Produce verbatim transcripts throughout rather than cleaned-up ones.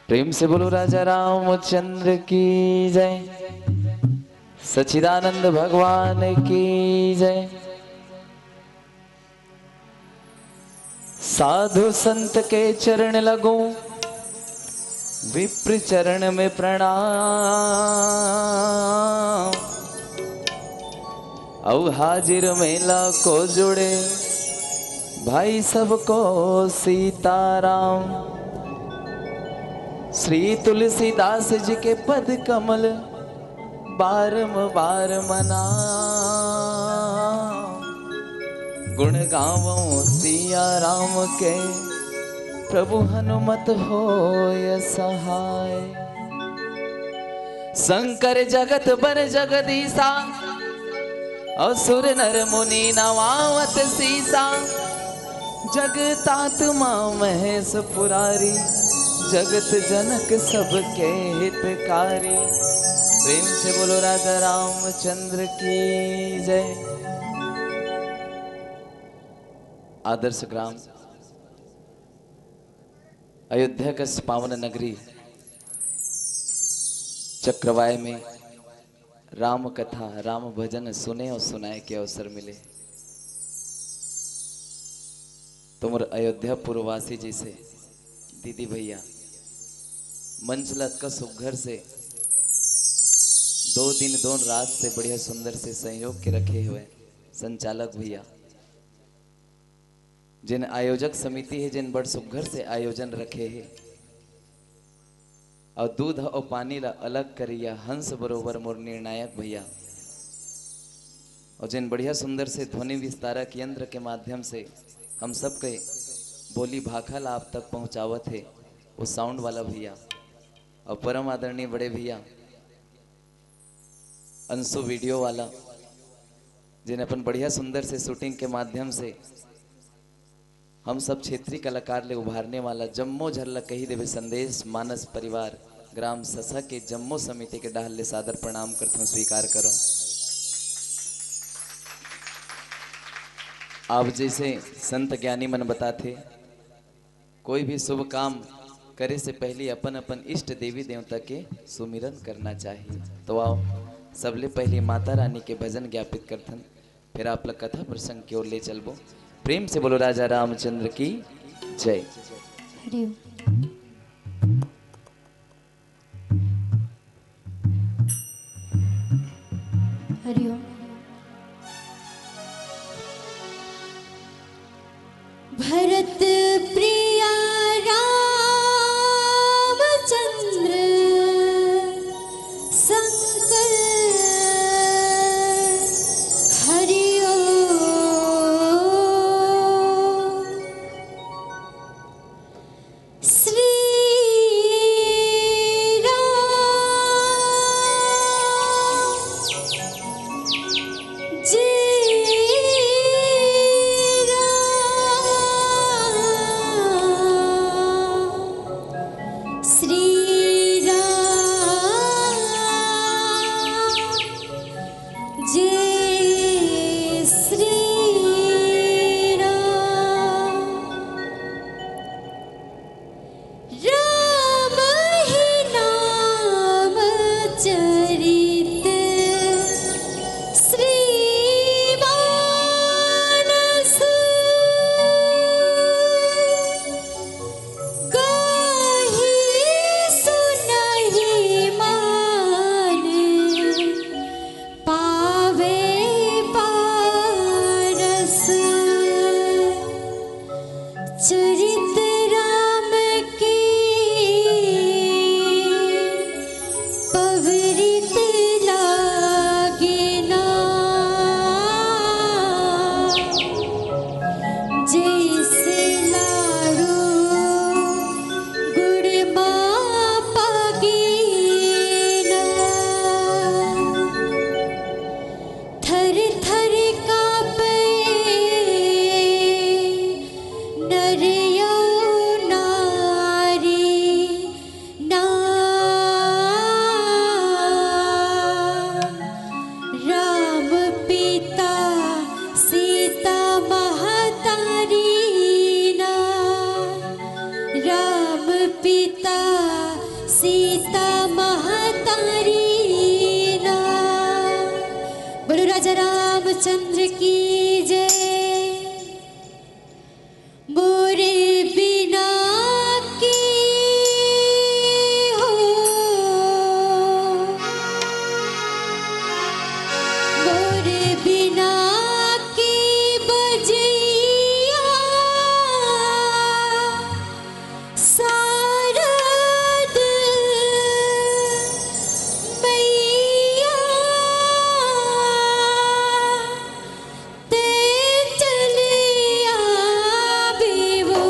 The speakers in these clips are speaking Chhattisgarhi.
प्रेम से बोलो राजा रामचंद्र की जय, सच्चिदानंद भगवान की जय। साधु संत के चरण लगो, विप्र चरण में प्रणाम। अउ हाजिर मेला को जुड़े, भाई सबको सीताराम। श्री तुलसीदास जी के पद कमल बारंबार मना। गुण गावो सिया राम के, प्रभु हनुमत होय सहाय। शंकर जगत बर जगदीशा, असुर नर मुनि नवावत सीसा। जगतात्मा महेश पुरारी, जगत जनक सबके हितकारी। प्रेम से बोलो राजा रामचंद्र की जय। आदर्श ग्राम अयोध्या कस पावन नगरी चक्रवाय में राम कथा, राम भजन सुने अउ सुनाय के अवसर मिले। तुमर अयोध्यापुर वासी जइसे दीदी भैया मंच ल अतका सुघर से दो दिन दो रात से बढ़िया सुंदर से सहयोग के रखे हवय संचालक भैया, जेन आयोजक समिति हे, जेन बड़ सुघर से आयोजन रखे हे, अउ दूध अउ पानी ला अलग करइया हंस बरोबर मोर निर्णायक भैया, अउ जेन बढ़िया सुंदर से ध्वनि विस्तारक यंत्र के माध्यम से हम सबके बोली भाखा ला आप तक पहुंचावत हे, वो साउंड वाला भैया, अउ परम आदरणीय बड़े भैया अंशु वीडियो वाला, जेन अपन बढ़िया सुंदर से शूटिंग के माध्यम से हम सब क्षेत्रीय कलाकार ले उभारने वाला जम्मो झन ल कही देवे संदेश, मानस परिवार ग्राम ससा के जम्मो समिति के डहर ले सादर प्रणाम करथों, स्वीकार करो। आप जइसे संत ज्ञानी मन बताथे, कोई भी शुभ काम करे से पहली अपन अपन इष्ट देवी देवता के सुमिरन करना चाहिए। तो आओ, सबले पहली माता रानी के भजन ज्ञापित करथन, फिर आप ला कथा प्रसंग की ओर ले चलबो। प्रेम से बोलो राजा रामचंद्र की जय। हरि ओम। हरि ओम। भरत प्रिया रामचंद्र शंकर हरि ओम। श्री सीता महतारी ना। बोलो राजा रामचंद्र की जय। मोरे बिना के हो, मोरे बिना के बजैया शारद मैया, ते चले आबे वो।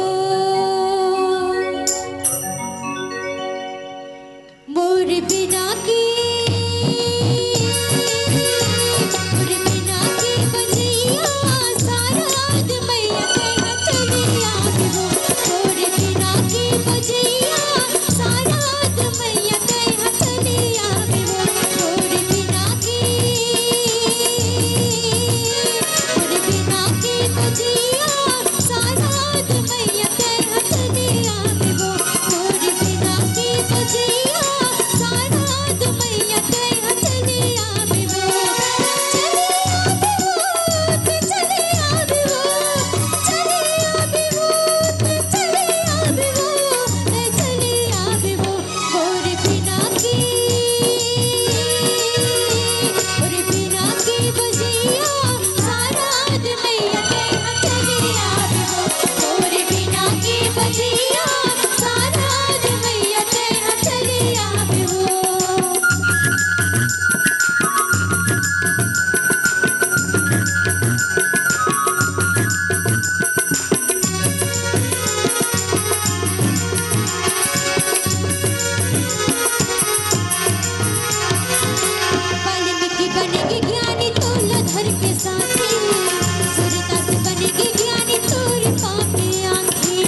मोर बिना के, मोर बिना के बजैया शारद मैया, ते चले आबे वो। मोर बिना के बजैया शारद मैया, ते चले आबे वो। मोर बिना के, मोर बिना के बजैया शारद मैया, ते चले आबे वो। मोर बिना के बजैया शारद मैया, ते चले आबे वो। चले आबे वो, ते चले आबे वो, चले आबे वो, ते चले आबे वो, ते चले आबे वो। मोर बिना के, मोर बिना के बजैया शारद मैया, ते चले आबे वो। मोर बिना के बजैया शारद मैया, ते चले आबे वो। वाल्मीकि बनेगी ज्ञानी तोला धर के साथी, सूरदास बनेगी ज्ञानी तोरी पाके आँखी।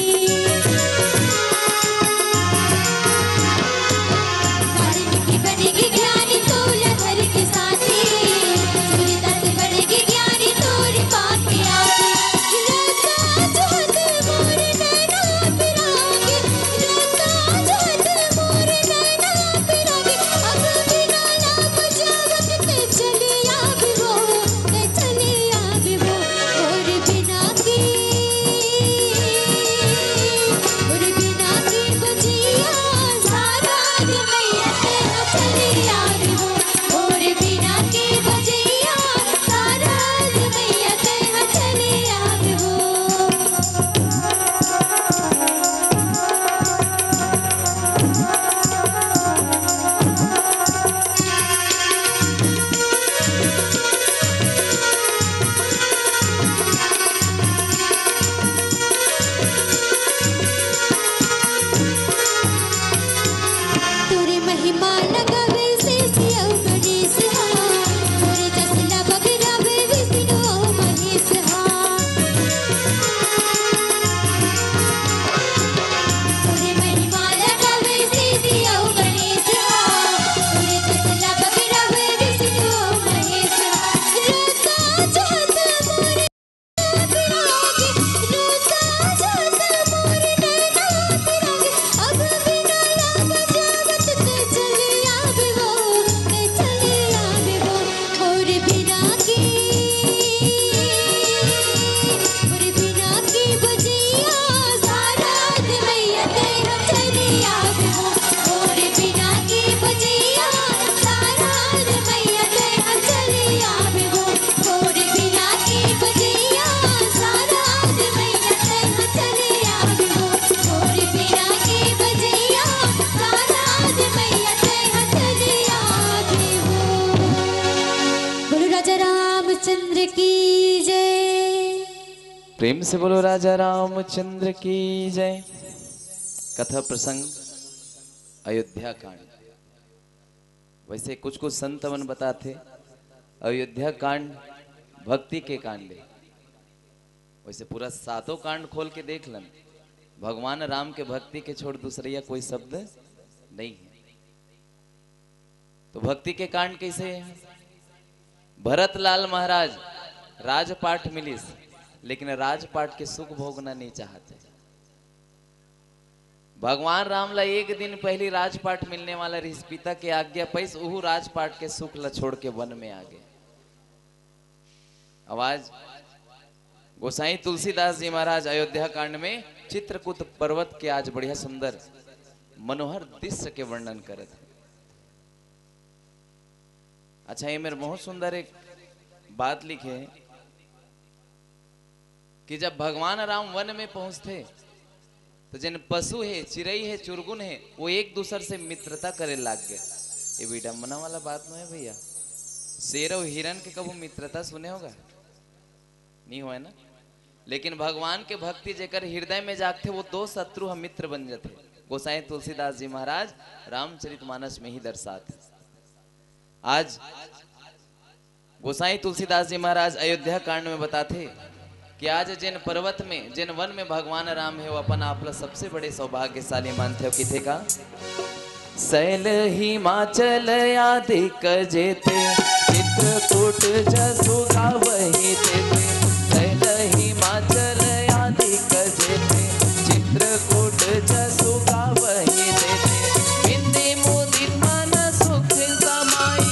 वाल्मीकि बनेगी ज्ञानी तोला धर के साथी, सूरदास बनेगी ज्ञानी तोरी पाके आँखी। लता जो हद मोर नैना पिरागे, लता जो हद मोर नैना पिरागे, अब बिना ना बजावत ते चली आबे वो, ते चली आबे वो। मोर बिना के, मोर बिना के बजैया शारद मैया, ते चली आबे वो। मोर बिना के बजैया शारद मैया, ते चली आबे वो। तोरे महिमा लगावे शेष अउ गणेश हा, तोरे जस ला बगरावे विष्णु अउ महेश हा। तोरे महिमा लगावे शेष अउ गणेश हा, तोरे जस ला बगरावे विष्णु अउ महेश हा। रोता जो हद मोर बोलो राजा रामचंद्र की जय। प्रेम से बोलो राजा रामचंद्र की जय। कथा प्रसंग अयोध्या कांड। वैसे कुछ कुछ संत मन बताथे अयोध्या कांड भक्ति के कांड हे। वैसे पूरा सातों कांड खोल के देख लन, भगवान राम के भक्ति के छोड़ दूसरैया कोई शब्द नहीं है। तो भक्ति के कांड कैसे है? भरत लाल महाराज राजपाट मिलिस, लेकिन राजपाट के सुख भोगना नहीं चाहते। भगवान राम ला एक दिन पहली राजपाट मिलने वाला रिहिस, पिता के आज्ञा पाइस, उहू राजपाट के सुख ला छोड़ के वन में आ गे। आवाज गोसाई तुलसीदास जी महाराज अयोध्या कांड में चित्रकूट पर्वत के आज बढ़िया सुंदर मनोहर दृश्य के वर्णन करत हे। अच्छा, ये मेर बहुत सुंदर एक बात लिखे हे कि जब भगवान राम वन में पहुंचथे, तो जेन पशु हे, चिरई हे, चुरगुन हे, वो एक दूसर से मित्रता करे लाग गे। ये विडंबना वाला बात नो हे भैया। शेर अउ हिरन के कभू मित्रता सुने होगा? नहीं होय ना? लेकिन भगवान के भक्ति जेकर हृदय में जागथे, वो दो शत्रु ह मित्र बन जथे। गोसाई तुलसीदास जी महाराज रामचरितमानस में ही दर्शात हे। आज गोसाई तुलसीदास जी महाराज अयोध्या कांड में बताथे कि आज जेन पर्वत में, जेन वन में भगवान राम हे, वो अपन आप ला सबसे बड़े सौभाग्यशाली मानथे। अउ किथे का? शैल हिमाचल आदि क जेते, चित्रकूट जसु गावहि तेते। शैल हिमाचल आदि क जेते, चित्रकूट जसु गावहि तेते। बिंदी मुदित मन सुख समाई,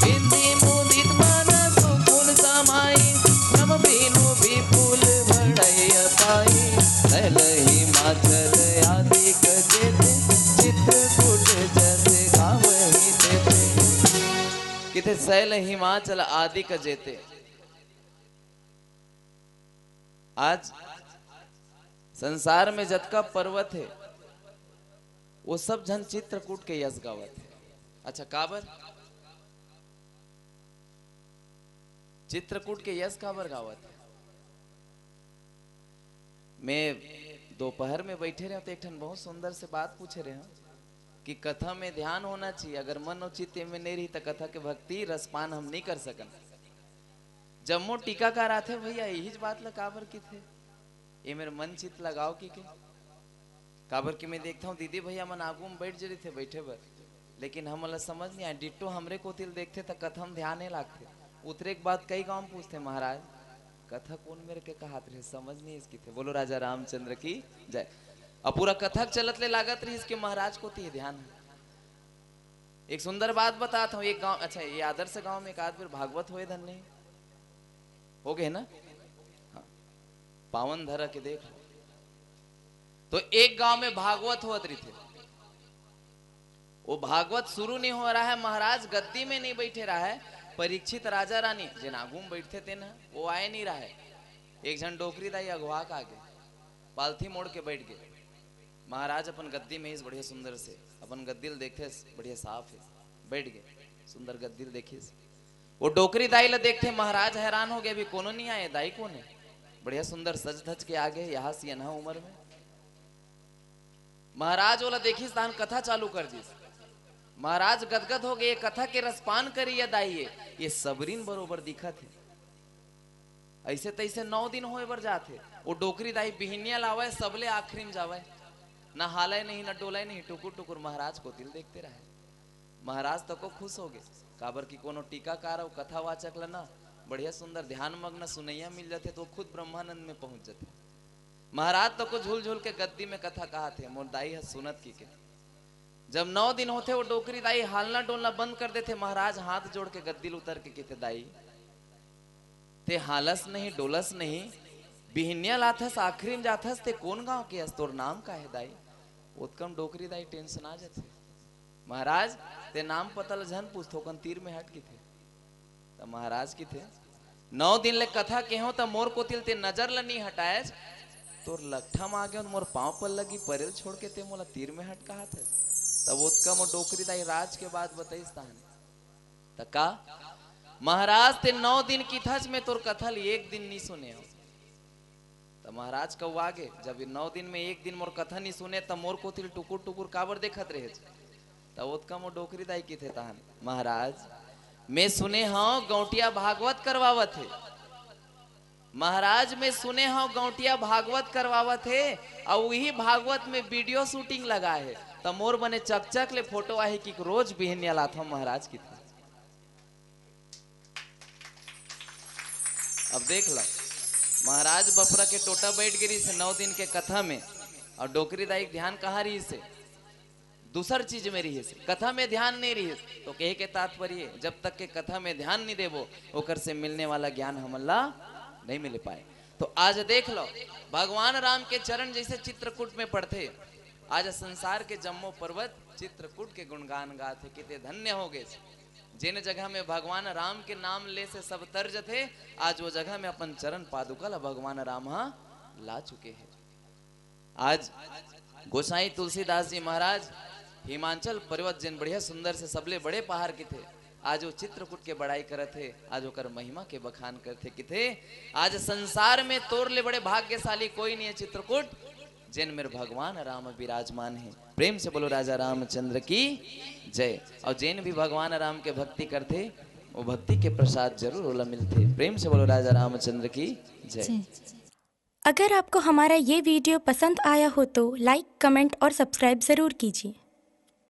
बिंदी मुदित मन सुख समाई। श्रम बिनु विपुल भड़ैया पाई। शैल हिमाचल आदि क जेते, चित्रकूट जस गावहि तेते। किथे शैल हिमाचल आदि क जेते। आज संसार में जतका पर्वत हे, वो सब झन चित्रकूट के यश गावत हे। अच्छा, काबर? चित्रकूट के यश काबर गावत हे? मैं दोपहर में बैठे रहेंव, तो एक ठन बहुत सुंदर से बात पूछे रहेंव कि कथा में ध्यान होना चाहिए, अगर मन अउ चित्त में नहीं रही, तो कथा के भक्ति रसपान हम नहीं कर सकन। जम्मो टीकाकार आथे भैया, यहीच बात ला काबर किथे, ये मेर मन चित्त लगाव कि के? काबर कि मैं देखता हूँ, दीदी भैया मन आगू में बैठ जरिथे बैठे बर, लेकिन हमन ला समझ नहीं आए, डिट्टो हमरे कोतिल देखथे, त कथा में ध्यान नहीं लागथे। उतरे के बाद कई गांव में पूछथे, महाराज, कथा कोन मेर के कहात रहे, समझ नहीं इसकी थे। बोलो राजा रामचंद्र की जय। अब पूरा कथा के चलत ले लागत रहिस कि महाराज कोती हे ध्यान। एक सुंदर बात बतात हूँ, एक गांव, अच्छा, ये आदर्श गांव में एक आध बेर भागवत होए धन नहीं? हो गए ना? हाँ। पावन धरा के देख लो। तो एक गांव में भागवत होत रहिथे। वो भागवत शुरू नहीं हो रहा है, महाराज गद्दी में नहीं बैठे रहा है, परीक्षित राजा रानी, जेन आगू में बैठथे तेन ह, वो आए नहीं रहा है। एक झन डोकरी दाई अगवा के आगे, पालथी मोड़ के बैठ गए। महाराज अपन गद्दी में इस बढ़िया सुंदर से, अपन गद्दी ल देखथे, बढ़िया साफ है, बैठ गए, सुंदर गद्दी ल देखिस। वो डोकरी दाई ल देखथे, महाराज हैरान हो गए, अभी कोनो नहीं आए, दाई कोन है? बढ़िया सुंदर सज धज के आगे, यहाँ सियनहा उम्र में। महाराज ओला देखिस, तहन कथा चालू कर दिस। महाराज गदगद हो गए, ये कथा के रसपान करी या दाई ये, ये सबरिन बरोबर दिखत है। ऐसे तैसे नौ दिन होए बर जाथे। वो डोकरी दाई बिहनिया लावय, सबले आखिरी में जावय। ना हालय नहीं, ना डोलय नहीं, टुकुर टुकुर महाराज कोतिल देखते रहे। महाराज तको खुश हो गए, काबर कि कोनो टीकाकार अउ कथावाचक ल ना बढ़िया सुंदर ध्यान मग्न सुनैया मिल जाथे, तो खुद ब्रह्मानंद में पहुंच जाथे। महाराज तको झूल झूल के गद्दी में कथा कहाथे, मोर दाई ह सुनत कि के। जब नौ दिन होथे, वो डोकरी दाई हालना डोलना बंद कर देथे, महाराज हाथ जोड़ के गद्दी ल उतर के किथे, दाई, ते हालस नहीं, डोलस नहीं, बिहनिया लाथस, आखिरी में जाथस, ते कोन गांव के हस, तोर नाम का है दाई? ओतकम डोकरी दाई टेंशन आ जाथे। महाराज, ते नाम पता ल झन पूछ, थोकन तीर में हट किथे। त महाराज किथे, नौ दिन ले कथा केहों, त मोर कोतिल ते नजर ल नी हटायस, तोर लकठा म आगे मोर पांव पर लगी परेल छोड़ के ते मोला तीर में हट कहाथस। तब ओतका मोर डोकरी दाई राज के बात बताइस तहन। त का महाराज, ते नौ दिन किथस, मैं तोर कथा ल एक दिन नी सुने हों। त महाराज कौआ गे, जब ये नौ दिन में एक दिन मोर कथा नी सुने, त मोर कोतिल टुकुर टुकुर काबर देखत रहेस? त ओतका मोर डोकरी दाई किथे तहन, महाराज, मैं सुने हंव गौंटिया भागवत करवावत हे। महाराज, मैं सुने हंव गौंटिया भागवत करवावत हे, अउ उही भागवत में video shooting लगा हे, त मोर बने चकचक ले फोटो आही कि रोज बिहनिया लाथंव महाराज किथे। अब देख ला, महाराज बपरा के टोटा बैठ गे रिहिस नौ दिन के कथा में, और डोकरी दाई के ध्यान कहाँ रहिस हे? दूसर चीज में रहिस हे, कथा में ध्यान नहीं रहिस हे। तो कहे के तात्पर्य, जब तक के कथा में ध्यान नहीं देबो, ओकर से मिलने वाला ज्ञान हमन ला नहीं मिल पाए। तो आज देख लो, भगवान राम के चरण जैसे चित्रकूट में पड़थे, आज संसार के जम्मो पर्वत चित्रकूट के गुणगान गाथे, किते धन्य हो गए। जेन जगह में भगवान राम के नाम ले से सब तर जथे, आज वो जगह में अपन चरण पादुका ला भगवान राम हा ला चुके हे। आज गोसाई तुलसीदास जी महाराज हिमाचल पर्वत, जेन बढ़िया सुंदर से सबले बड़े पहाड़ किथे, आज वो चित्रकूट के बड़ाई करत हे, आज ओकर महिमा के बखान करथे, किथे आज संसार में तोर ले बड़े भाग्यशाली कोई नहीं है चित्रकूट, जेन मेर भगवान राम विराजमान है। प्रेम से बोलो राजा रामचंद्र की जय। और जेन भी भगवान राम के भक्ति करथे, वो भक्ति के प्रसाद जरूर ओला मिलथे। प्रेम से बोलो राजा रामचंद्र की जय। जी। अगर आपको हमारा ये वीडियो पसंद आया हो तो लाइक, कमेंट और सब्सक्राइब ज़रूर कीजिए।